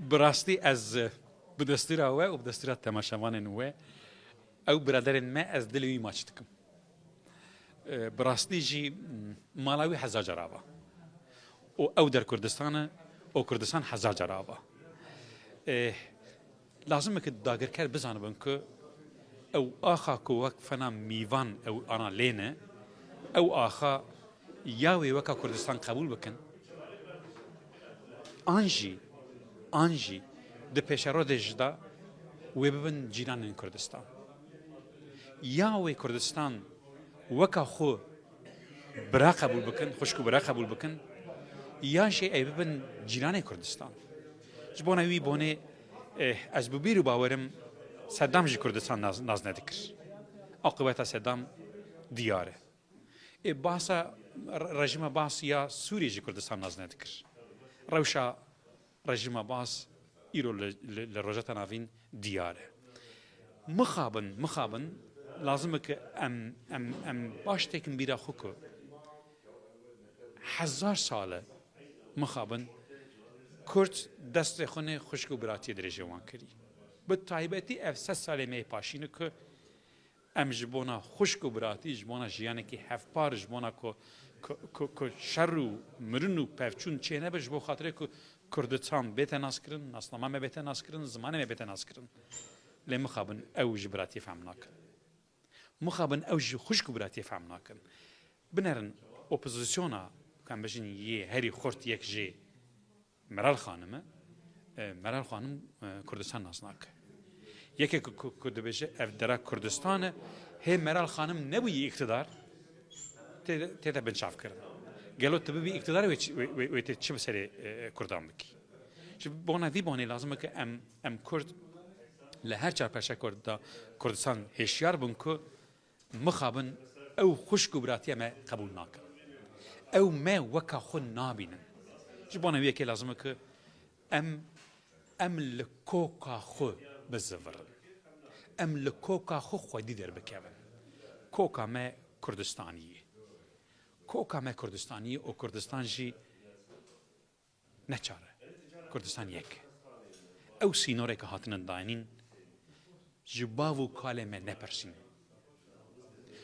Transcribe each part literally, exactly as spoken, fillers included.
Bi rastî ez, e, bi destûra we û bi destûra temaşevanên we, ew biraderên me, ez dilê wî maç dikim. E, bi rastî jî, m, mala wî hezar cara ava. Û ew der Kurdistan e, û Kurdistan hezar cara ava. E, lazim e ku dagirker bizanibin ku ew axa ku wek fena mîvan ew ana lê ne, ew axa ya wê weka Kurdistan qebûl bikin, an jî, an jî di pêşerojê jî de wê bibin cîranên Kurdistan. Ya wê Kurdistan weka xwe bira qebûl bikin, xwişk û bira qebûl bikin, ya jî ey bibin cîranê Kurdistan. Ji bona wî bonê, eh, ez bi bîr û bawerim Sedam jî Kurdistan nas, nas nedikir. Aqibeta Sedam diyar e. Ê, basa re-, rejîma Baas ya Sûriyê jî Kurdistan nas nedikir. Rewşa rejîma Baas îro li, li, li Rojhilata Navîn diyar e. Mixabin, mixabin, lazim e ku em, em, em baş têkin bîra xwe ku hezar sal e, mixabin, Kurd destê xwe nê xwişk û biratiyê dirêjê wan kirî. Bi taybetî ev sed salê me yê paşîn e ku em ji bona xwişk û biratî, ji bona jiyanekî hevpar, ji bona ku, ku, ku, ku şer û mirin û pevçûn çênebe, ji bo xatirê ku Kurdistan bête naskirin, nasnama me bête naskirin, zimanê me bête naskirin. Lê mixabin ew ji biratiyê fehm nakin. Mixabin ew ji xwişk û biratiyê fehm nakin. Binerin opozisyona, ku em bêjin yê herî xurt yek jê Meral Xanim e, e, Meral Xanim, e, Kurdistan nas nake. Yekê ku, ku, ku dibêje ev dera Kurdistan e, hê Meral Xanim nebûyî îktidar, tê, tê de binçavkirin. Gelo tu bibî îktidar wê çi, wê, wê, wê tê çi bi serê, e, Kurdan bikî? Ji bona vî bonê lazim e ku em, em Kurd li her çar perçe Kurd de Kurdistan hêşyar bin ku mixabin ew xwişk û biratiya me qebûl nakin. Ew me weka xwe nabînin. Ji bona wî yekê lazim e ku em, em li koka xwe bizivirin. Em li koka xwe xwedî derbikevin. Koka me Kurdistanî ye. Koka me Kurdistanî ye û Kurdistan jî ne çar e. Kurdistan yek e. Ew sînorê ku hatine dayînîn, ji bav û kalê me nepirsîn.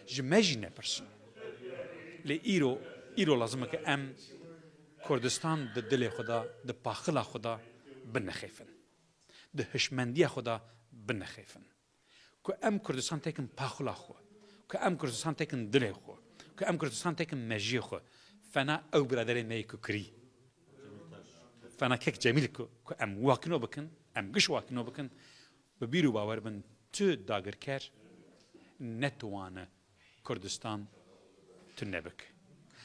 Ji me jî nepirsîn. Lê îro, îro lazim e ku em Kurdistan di dilê xwe de, di paxila xwe de binexêfin. Di hişmendiya xwe de binexêfin. Ku em Kurdistan têkin paxula xwe, ku em Kurdistan têkin dilê xwe, ku em Kurdistan têkin mejiyê xwe, fena ew biraderê me yê ku kirî, fena kek Cemîl ku, ku em wakîno bikin, em giş wakîno bikin, bi bîr û bawer bin tu dagirker netwane Kurdistan tune bike.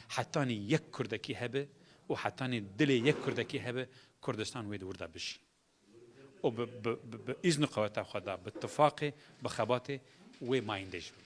Hetanî yek Kurdekî hebe û hetanî dilê yek Kurdekî hebe, Kurdistan wê di wir de bijî. û bi, bi, bi, bi îzn û qeweta xwe de, bi tifaqê, bi xebatê wê mayîndê jî bibî.